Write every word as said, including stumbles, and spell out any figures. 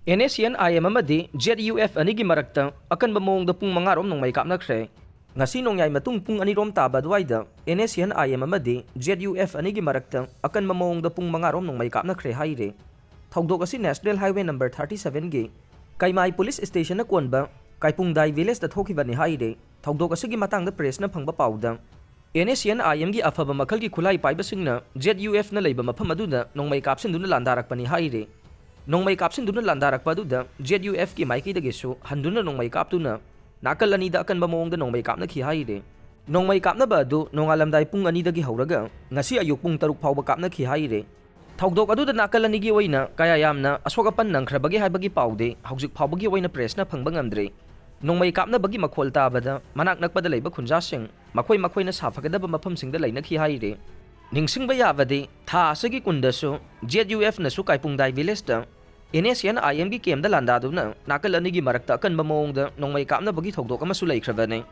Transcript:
NSCN-IM ꯑꯃꯗꯤ ZUF ꯑꯅꯤꯒꯤ ꯃꯔꯛꯇ ꯑꯀꯟꯕ ꯃꯑꯣꯡꯗ ꯄꯨꯡ ꯃꯉꯥꯔꯣꯝ ꯅꯣꯡꯃꯩ ꯀꯥꯞꯅꯈ꯭ꯔꯦ꯫ ꯉꯁꯤ ꯅꯣꯡꯌꯥꯏ ꯃꯇꯨꯡ ꯄꯨꯡ ꯑꯅꯤꯔꯣꯝ ꯇꯥꯕ ꯑꯗꯨꯋꯥꯏꯗ NSCN-IM ꯑꯃꯗꯤ ZUF ꯑꯅꯤꯒꯤ ꯃꯔꯛꯇ ꯑꯀꯟꯕ ꯃꯑꯣꯡꯗ ꯄꯨꯡ ꯃꯉꯥꯔꯣꯝ ꯅꯣꯡꯃꯩ ꯀꯥꯞꯅꯈ꯭ꯔꯦ ꯍꯥꯏꯔꯦ꯫ ꯊꯧꯗꯣꯛ ꯑꯁꯤ National Highway number thirty seven ꯒꯤ ꯀꯩꯃꯥꯏ police station ꯅ ꯀꯣꯟꯕ ꯀꯥꯏꯄꯨꯡꯗꯥꯏ village ꯇ ꯊꯣꯛꯈꯤꯕꯅꯤ ꯍꯥꯏꯔꯦ꯫ ꯊꯧꯗꯣꯛ ꯑꯁꯤꯒꯤ ꯃꯇꯥꯡꯗ press ꯅ ꯐꯪꯕ ꯄꯥꯎꯗ, NSCN-IM ꯒꯤ ꯑꯐꯕ ꯃꯈꯜꯒꯤ ꯈꯨꯠꯂꯥꯏ ꯄꯥꯏꯕꯁꯤꯡꯅ ZUF ꯅ ꯂꯩꯕ ꯃꯐꯝ ꯑꯗꯨꯗ ꯅꯣꯡꯃꯩ ꯀꯥꯞꯁꯤꯟꯗꯨꯅ ꯂꯥꯟꯗꯥꯔꯛꯄꯅꯤ ꯍꯥꯏꯔꯦ꯫ ꯅꯣꯡꯃꯩ ꯀꯥꯞꯁꯤꯟꯗꯨꯅ ꯂꯥꯟꯗꯥꯔꯛꯄ ꯑꯗꯨꯗ ZUF ꯀꯤ ꯃꯥꯏꯀꯩꯗꯒꯤꯁꯨ ꯍꯟꯗꯨꯅ ꯅꯣꯡꯃꯩ ꯀꯥꯞꯇꯨꯅ ꯅꯥꯀꯜ ꯑꯅꯤꯗ ꯑꯀꯟꯕ ꯃꯑꯣꯡꯗ ꯅꯣꯡꯃꯩ ꯀꯥꯞꯅꯈꯤ ꯍꯥꯏꯔꯦ꯫ ꯅꯣꯡꯃꯩ ꯀꯥꯞꯅꯕ ꯑꯗꯨ ꯅꯣꯡꯉꯥꯜꯂꯝꯗꯥꯏ ꯄꯨꯡ ꯑꯅꯤꯗꯒꯤ ꯍꯧꯔꯒ ꯉꯁꯤ ꯑꯌꯨꯛ ꯄꯨꯡ ꯇꯔꯨꯛ ꯐꯥꯎꯕ ꯀꯥꯞꯅꯈꯤ ꯍꯥꯏꯔꯦ꯫ ꯊꯧꯗꯣꯛ ꯑꯗꯨꯗ ꯅꯥꯀꯜ ꯑꯅꯤꯒꯤ ꯑꯣꯏꯅ ꯀꯌꯥ ꯌꯥꯝꯅ ꯑꯁꯣꯛ ꯑꯄꯟ ꯅꯪꯈ꯭ꯔꯕꯒꯦ ꯍꯥꯏꯕꯒꯤ ꯄꯥꯎꯗꯤ ꯍꯧꯖꯤꯛ ꯐꯥꯎꯕꯒꯤ ꯑꯣꯏꯅ press ꯅ ꯐꯪꯕ ꯉꯝꯗ꯭ꯔꯤ꯫ ꯅꯣꯡꯃꯩ ꯀꯥꯞꯅꯕꯒꯤ ꯃꯈꯣꯜ ꯇꯥꯕꯗ ꯃꯅꯥꯛ ꯅꯛꯄꯗ ꯂꯩꯕ ꯈꯨꯟꯖꯥꯁꯤꯡ ꯃꯈꯣꯏ ꯃꯈꯣꯏꯅ ꯁꯥꯐꯒꯗꯕ ꯃꯐꯝꯁꯤꯡꯗ ꯂꯩꯅꯈꯤ ꯍꯥꯏꯔꯤ꯫ ꯅꯤꯡꯁꯤꯡꯕ ꯌꯥꯕꯗꯤ, ꯊꯥ ꯑꯁꯤꯒꯤ ꯀꯨꯟꯗꯁꯨ ZUF ꯅꯁꯨ ꯀꯥꯏꯄꯨꯡꯗꯥꯏ village ꯇ NSCN-IM ꯒꯤ camp ꯇ ꯂꯥꯟꯗꯥꯗꯨꯅ ꯅꯥꯀꯜ ꯑꯅꯤꯒꯤ ꯃꯔꯛꯇ ꯑꯀꯟꯕ ꯃꯑꯣꯡꯗ ꯅꯣꯡꯃꯩ ꯀꯥꯞꯅꯕꯒꯤ ꯊꯧꯗꯣꯛ ꯑꯃꯁꯨ ꯂꯩꯈ꯭ꯔꯕꯅꯤ꯫